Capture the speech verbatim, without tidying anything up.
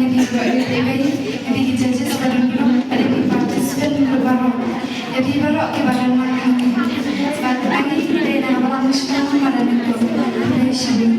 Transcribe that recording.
Ïa phi baroh, ïa phi ki judges ba don, ïa phi ki participant baroh, ïa phi baroh kiba don ha kane. Bad ïa phi ki dei na balang shnong Madan Nyngkong. Khublei shibun.